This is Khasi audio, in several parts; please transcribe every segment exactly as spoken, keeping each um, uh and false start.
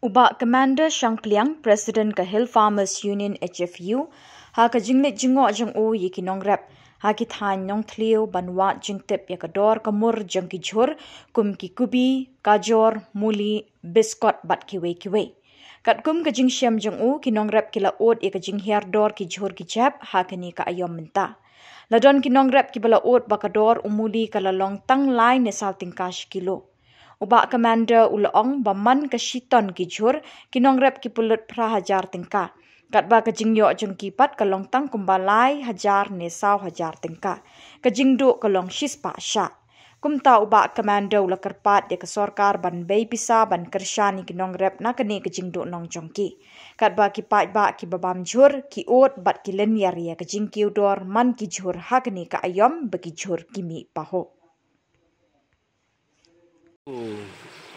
U Bah Commander Shangpliang, President ka Hill Farmers Union, H F U, ha ka jingleit jngoh jong u ïa ki nongrep ha ki thaiñ Nongthliew ban wad jingtip ïa ka dor ka mur jong ki jhur kum ki kubi, kajor, muli, biskot bad kiwei kiwei. Katkum ka jingshem jong u, ki nongrep ki la ud ïa ka jinghiar dor ki jhur ki jep ha kane ka aïom mynta. La don ki nongrep kiba la ud ba ka dor u muli ka la long tang lai ne saw tyngka shi kilo. U Bah Commander u la ong ba man ka shi ton ki jhur, ki nongrep ki pynlut phra hajar tyngka. Katba ka jingïoh jong ki pat ka long tang kumba lai hajar ne saw hajar tyngka. Ka jingduh ka long shispah shah. Kumta u Bah Commander u la kyrpad ïa ka sorkar ban bei pisa ban kyrshan ïa ki nongrep na kane ka jingduh nong jong ki. Katba ki paidbah kiba bam jhur, ki ud bad ki lynñiar ïa ka jingkiew dor man ki jhur ha kane ka aïom ba ki jhur ki mih pahuh. Oh,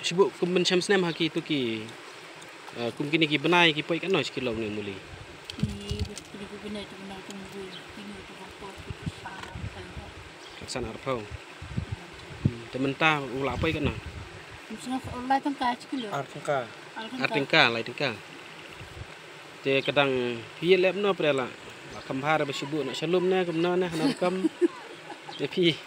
shibun kum ban shem snem ha ki tu ki, eh, kum kine ki bnai ki poi katno shi kilo ne muli? Ki, ki, ki bnai tu bnai tu muli, kine tu bang poi ki tu san arphew. San arphew. Hmm, te mynta u la poi katno? Lai tyngka shi kilo. Ar tyngka. Ar tyngka. Ar tyngka, lai tyngka. Te ka dang phi lep no pre la. La kham bha ba shibun na shalum ne kumno ne hana kam. Te phi.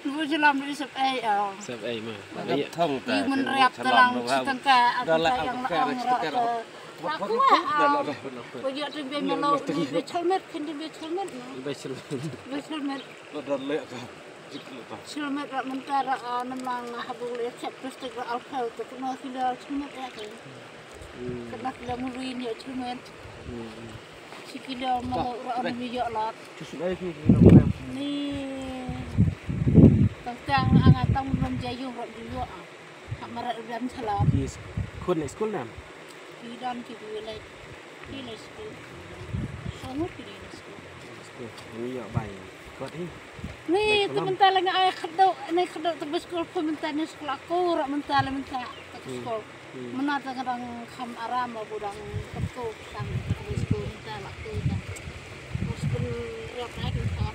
Bu shalom ri sep ei, oh. Sep ei ma. Ba ïa thong ta. Ïa mynriap ta lang shi tyngka, ar tyngka ïa la ong ro ta. Aku ah. Ko ïa tu be melo, be chalmet, khin be chalmet no. Be chalmet. Be chalmet. Lo dor le ka. Chilmet rak mynta rak, ah, namlang, ah, habung le chet plastik rak alkhal tu kena kilo chilmet rak tu. Hmm. Kena kilo mului ni chilmet. Hmm. Si kilo mau rak ni yok lat. Chusun ai ki kilo kena. Ni tang tang anga tang belum jayung rak juyok ah. Hak marat udah salam. Yes. Khun leit skul nam? Ki don ki dui leit. Ki leit skul. Songut ki dei leit skul. Skul. Ni yok bai. Kot hi. Ni tu mynta la nga ai khadok, ni khadok tu skul pun mynta ni skul aku rak mynta la mynta tu skul. Hmm. Mynta nga dang kham aram abu dang khadok sang tu skul mynta la aku ta. Skul rak ai ki kham.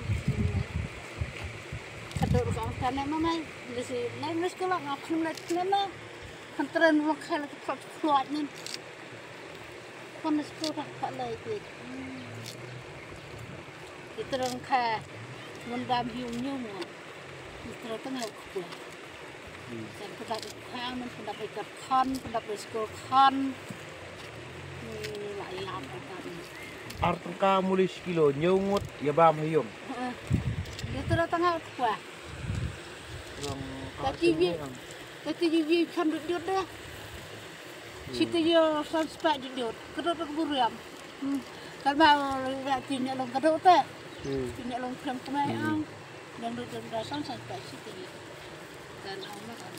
Khadok rak ta ne mamai. Lesi lai skul la nga kham leit ne na. Kan tren mo khai la tu kham khluat ne. Kan skul rak ta lai ti. Ki tren kha mun bam hiu nyu mo. Ki tren tengah ku. Hmm. Kan pynda kha mun pynda bai kar khan, pynda bai skul khan. Ni la ïam ka kan. Ar tyngka muli shi kilo, ñiew ngut ïa bam ha ïum. Heeh. Ki tren tengah ku. Long. Ka ti wi. Ka ti wi khan dut dut dah. Shi te ïa san spah dut dut. Ka dut ka buriam. Hmm. Kan ba ïa ti ñiah long ka dut te. Hmm. Ti ñiah long krem kmai ang. Dang dut dang da san san spah shi te ïa. Kan ang ma kan.